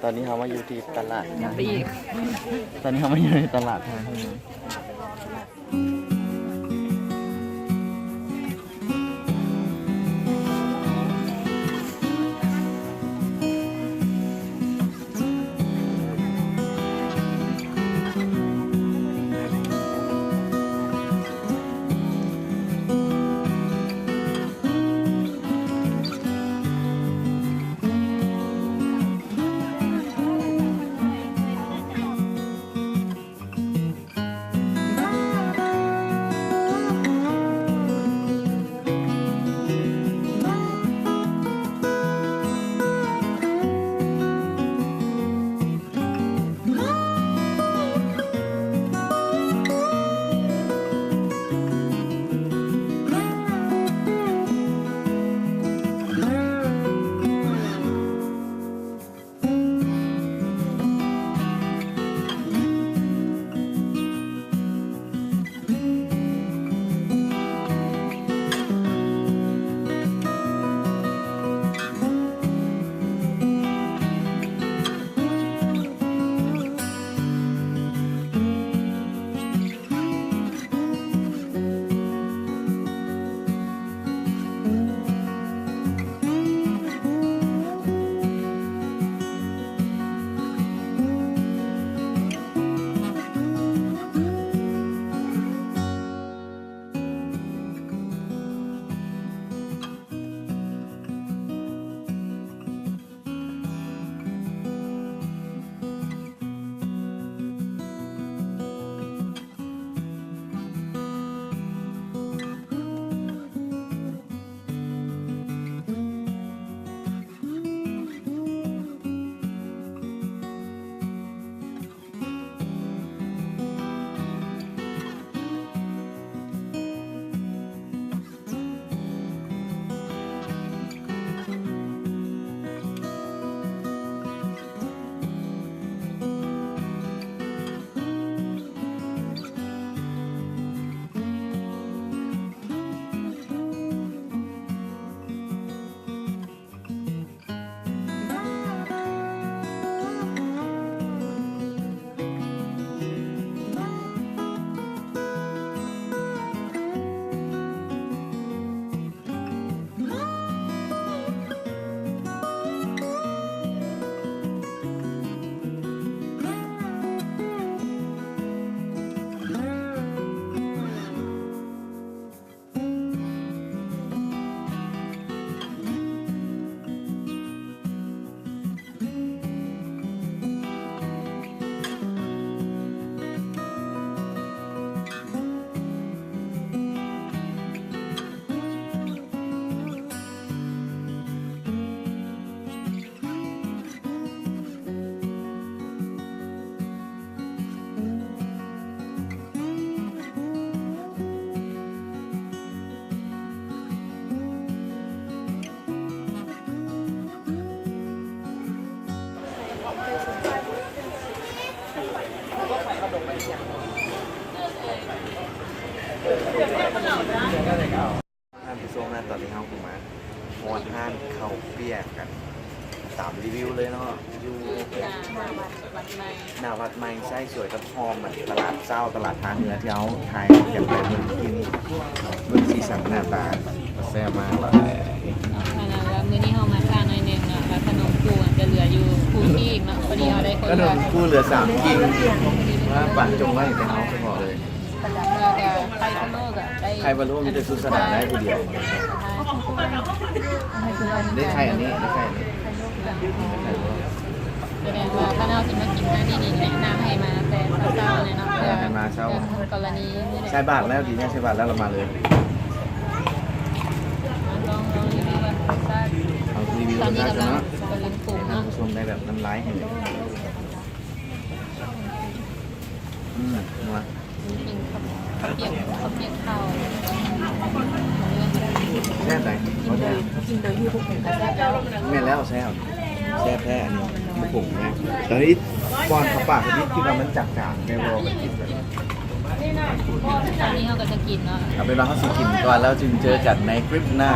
ຕອນນີ້ເຮົາມາຢູ່ທີ່ຕະຫຼາດ ໄປອີກ ຕອນນີ້ເຮົາມາຢູ່ໃນຕະຫຼາດທ່າເຮືອ. ທ່ານຜູ້ຊົມນະ ຕອນນີ້ເຮົາກໍມາຮອດຮ້ານເຂົ້າປຽກກັນຕາມຣີວິວເລີຍເນາະ ຢູ່ ຢູ່ໜ້າວັດ ວັດໃໝ່ ໜ້າວັດໃໝ່ ໃຊ້ສວຍກັບຫ້ອມ ຕະຫຼາດເຊົ້າ ຕະຫຼາດທ່າເຮືອ ທີ່ເຮົາຖ່າຍກັນໄປເມື່ອກີ້ນີ້ ເບິ່ງສີສັນໜ້າຕາ ແຊບມາກ. ອັນນັ້ນລະ ມື້ນີ້ເຮົາມາຊ້າໜ້ອຍໜຶ່ງເນາະ ແລ້ວຂະໜົມຄູມັນຈະເຫຼືອຢູ່ຄູທີ່ອີກເນາະ ພໍດີເຮົາໄດ້ຄົນລະ ຂະໜົມຄູເຫຼືອສາມກິ່ງ ມາປະຈົງໄວ້ໃຫ້ເຮົາສະເພາະເລີຍ. ແລ້ວກະໄຂ່ພະໂລ້ກະໄດ້ ໄຂ່ພະໂລ້ມີແຕ່ສຸດສະດາໄດ້ຜູ້ດຽວ. ໄດ້ໄຂ່ອັນນີ້ ໄດ້ໄຂ່ອັນນີ້ ໄດ້ໄຂ່ພະໂລ້. ສະແດງວ່າຖ້າເຮົາຊິມາກິນຮ້ານນີ້ນີ້ ແນະນຳໃຫ້ມາແຕ່ເຊົ້າໆເລີຍເນາະ ເພື່ອໃຫ້ມາເຊົ້າ ກໍລະນີນີ້ແຫຼະ ໃສ່ບາດແລ້ວ ດີແທ້ ໃສ່ບາດແລ້ວລະມາເລີຍ. ລອງ ລອງຣີວິວວ່າ ເອົາຣີວິວ ຕອນນີ້ກຳລັງ ເນາະ ກຳລັງປຸງເນາະ ໃຫ້ທ່ານຜູ້ຊົມໄດ້ແບບນ້ຳລາຍໄຫລ. ອືມ ນົວ ກິນເຂົ້າ ເຂົ້າປຽກ ເຂົ້າປຽກເຂົ້າ ແຊບໃດ໋ ກິນໂດຍ ກິນໂດຍທີ່ບໍ່ປຸງກໍແຊບແລ້ວ. ແມ່ນແລ້ວ ແຊບ ແຊບແທ້ ອັນນີ້ບໍ່ປຸງນະ ຕອນນີ້ປ້ອນເຂົ້າປາກ ຄິດວ່າມັນຈາງໆ ແຕ່ບໍ່ ຕອນນີ້ເຮົາກໍຈະກິນເນາະ ເອົາເປັນວ່າເຮົາຊິກິນກ່ອນ ແລ້ວຈຶ່ງເຈີກັນໃນຄລິບໜ້າ.